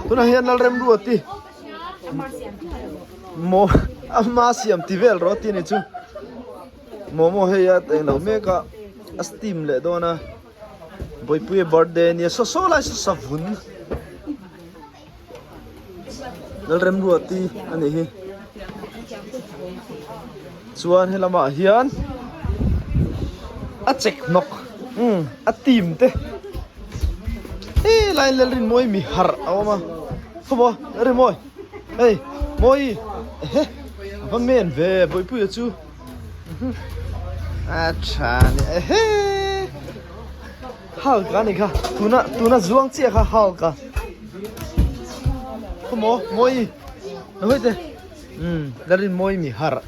Tunah hian Lalremruati maw ama siam ti vel rawh tih a ni chu. Momo hei a englo mek a a steam leh dawn a Bawipuia birthday a nia saw saw lai saw savun Lalremruati a nih hi chuan helamah hian a chek hnawk umm a team te helai Lalrinmawii mi harh a awm a khawmaw Lalrinmawi hei Mawi ehe a va men ve Bawipuia chu a tha ni ehe. Hulk a ni kha tuna tuna zuang chiah kha Hulk a khawmaw mawi lo hei te umm la rin mawi mi harh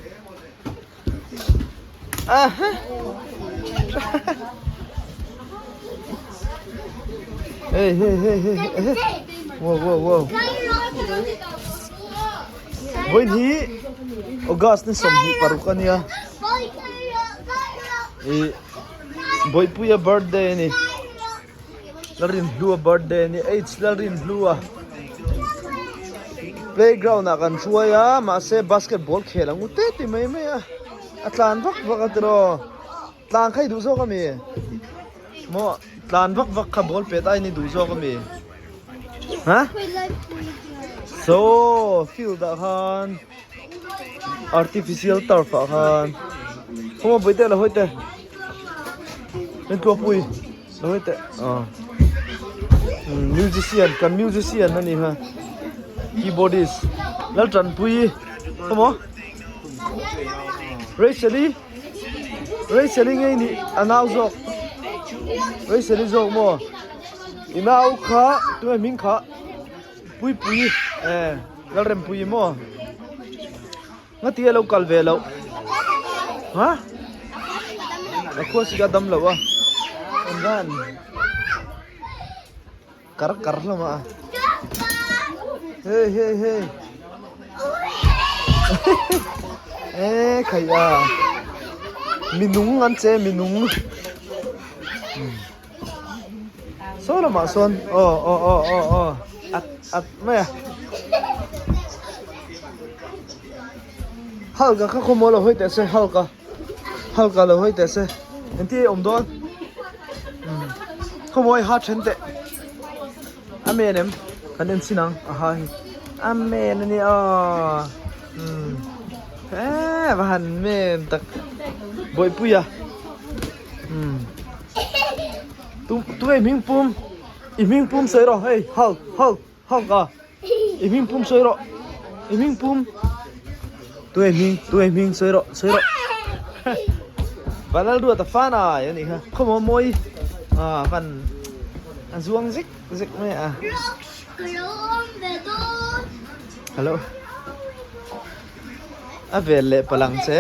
aha hey hey hey hey hey wow wow wow vawiin hi August ni 26 a nia ih Bawipuia birthday a ni Lalrinhlua birthday a ni H Lalrinhlua playground ah kan hruai a mahse basketball khel ang u te ti mai mai a a tlan vak vak a tiraw tlan kha i duh zawk ami maw tlan vak vak kha ball pet aiin i duh zawk ami ha saw field ah khan. Artificial turf ah khan khaw pui te lo hawi teh entuah pui lo hawi teh ah musician kan musician a ni kha keyboardist Laltanpuii khaw maw Rachel-i Rachel-i ngei nih a nau zawk Rachel-i zawk maw i nau kha tunge hming kha. Puipui eh Lalrempuii maw ngati a lo kal ve loh ha a khua sika dam loh a an van kar kar hlawm a hei hei hei eh khai a minung an che minung. Saw lamah sawn aw aw aw aw aw at at mai a Hulk-a kha khawmaw lo hawi teh se Hulk-a Hulk-a lo hawi teh se engtin nge awm dawn khawmaw i ha then teh a men em kan en chhin ang a ha hi a men a nia aw umm eee va han men tak Bawihpuia. Tu tu nge i hming pum i hming pum sawi rawh hei Hulk Hulk Hulk a i hming pum sawi rawh i hming pum tu nge i hming tu nge i hming sawi rawh sawi rawh Vanlalruat a fan a a nih kha khawmaw mawi a van a zuang zek zek mai a hello a vel leh palang che.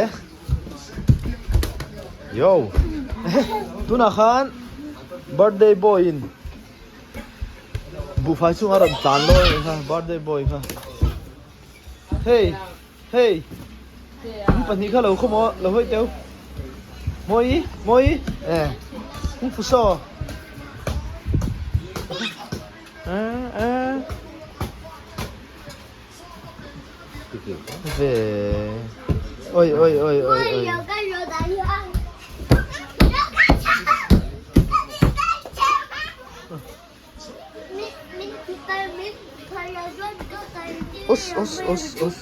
Yo tunah khan birthday boy in buhfai chungah a rawn tlan lawi a nih kha birthday boy kha hey hey in pahnih kha lo khawm aw lo hawi teu mawi mawi eh kungfu saw eh eh. Ve oi oi oi oi oi. Us us us us.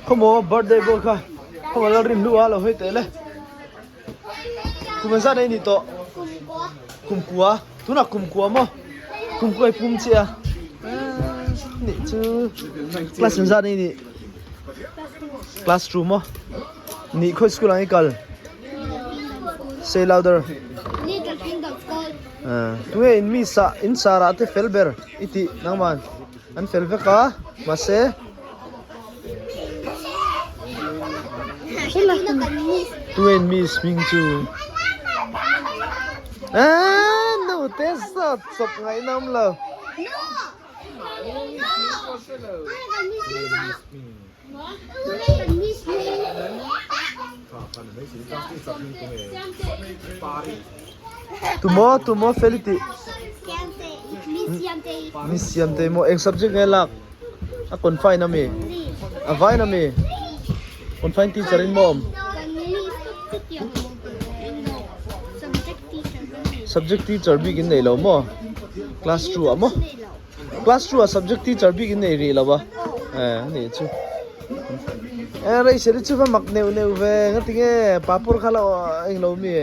Khawmaw birthday boy kha khawmaw Lalrin lu a lo hawi teh le. Kum engzat ei ni tawh? Kum kua. Tunah kum kua maw? Kum kua i pum chiah a. Nih chu class engzat ei ni? Class 2 maw? Nih khawi school ang i kal? Say louder. Tunge in mi sa in sarah te fel ber i tih nangman an fel vek a mahse Tuen miss hming chu Eee nu te zawt chawp ngaihnawm lo. Tumaw tumaw fel i tih. Miss Siamtei maw eng subject nge lak a confine ami a vain ami confine teacher in maw awm subject teacher bik in nei lo maw class 2 ah maw class 2 ah subject teacher bik in nei rih lo a eh ani chu eh rei seri chu va mak neuh neuh ve ngati nge papawr kha la eng lo mi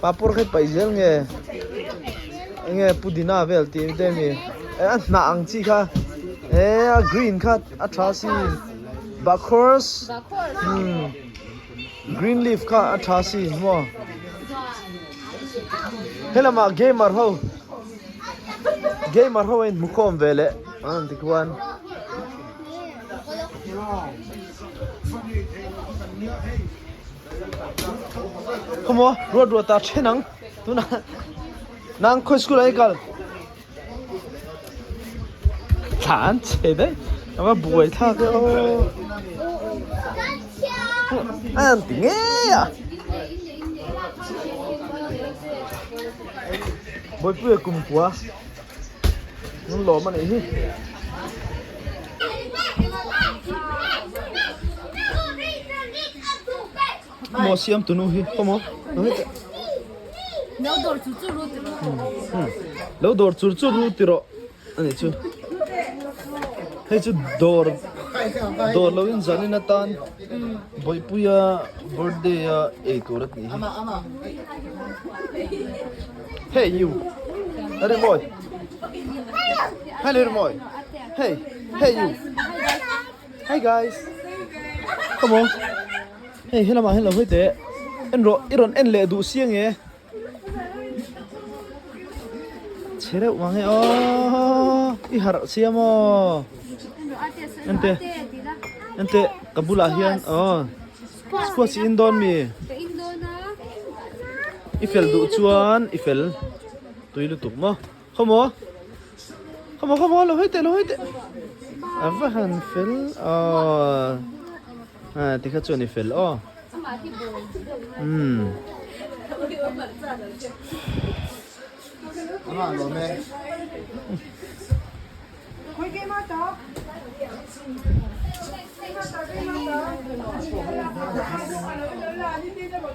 papawr kha i paih zel nge. Enge pudina vel tih te mi eh a hnah ang chi kha eh a green kha a tha si bakhawrs umm green leaf kha a tha si maw helamah gamer ho gamer ho a inhmu khawm ve leh an tikhuan. Khawmaw ruat ruat ah then ang. Tuna nang khawi school ah i kal? Thla an che daih a va buai thlak e aw. An ti ngei a. Bawipuia kumkua an lawm a nih hi. Maw siam tunu hi khaw maw Lo dawr chur chur ru ti rawh. Lo dawr chur chur ru ti rawh ani chu. Hei chu dawr dawr lo in zan in atan Bawihpuia birthday a ei tur a tih hi. Hey you. Are mawi. Hi little boy. Hey, hey you. Hi guys. Come on. Hei helamah hian lo hawi teh. En rawh i rawn en leh duh si ange. Chhe reuh mang e aw i harh sia maw. Ente ente ka bulah hian aw squash i in dawn mi. I fel duh chuan i fel tui lutuk maw. Khawmaw Khawmaw khawmaw lo hawi teh lo hawi teh A va han fel aw A tikha chuan i fel aw Umm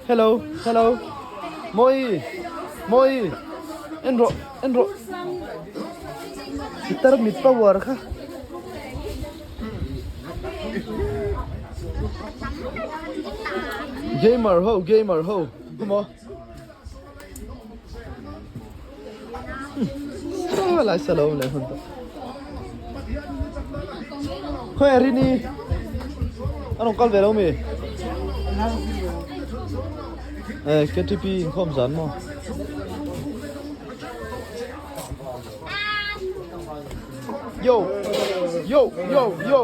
Hello hello Mawi Mawi En rawh en rawh I tarmit power kha Gamer ho gamer ho Khawmaw Lai sa lo le hun to. Khoi rini. Anong kal ve lo mi. Eh KTP in khom zan mo. Yo yo yo yo.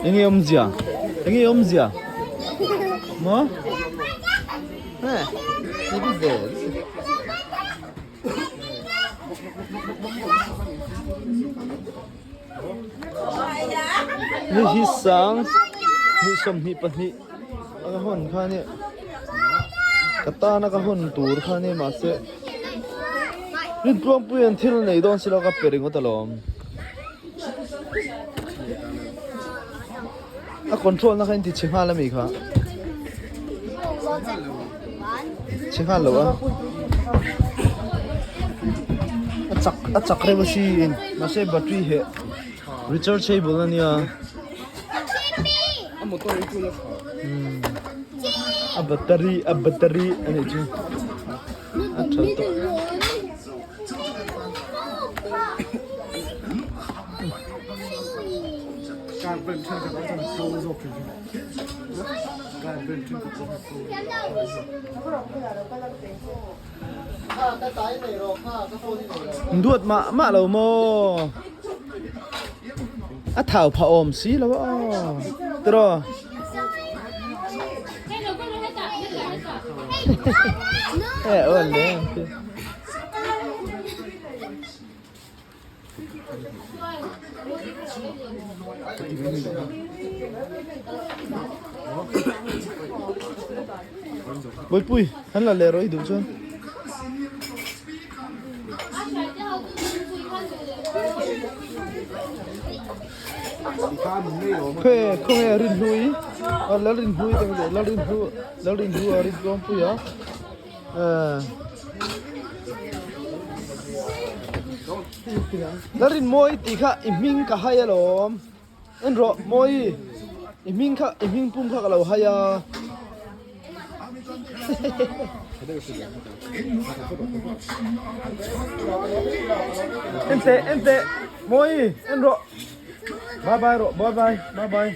Enge awmzia? Enge awmzia? Maw? Eh, Hei hi sang hnih 22 a ka hawn kha nia ka tana ka hawn tur kha nia mahse Rintluangpui an thil nei dawn silo ka pe ringawt alawm a control na kha in ti chhe nghal ami kha chhe nghal lo a a chak a chak reuh a si in mahse battery heh rechargeable ania a battery a battery a nih chu a tha tawh. Duat mah mah lo maw? A thau phah awm si lo aw. Tiraw? Eh, aw le. Bawihpui an la leh rawh i duh chuan. Khaw khawnge Rinhlui a Lalrinhlui te hmu Lalrinhlu Lalrinhlu a Rintlawmpuia eh Lalrinmawi tih kha i hming ka hai alawm en rawh Mawi i hming kha i hming pum kha ka lo hai a. En teh en teh Mawi en rawh bye bye rawh bye bye bye bye.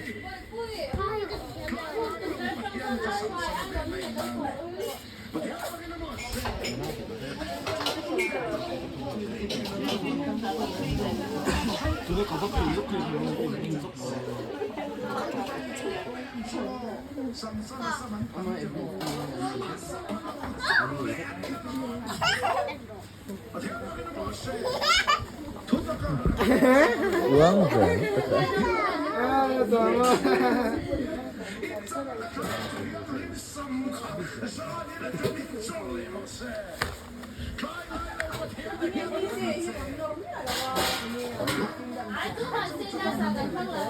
Uang zel tak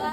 a.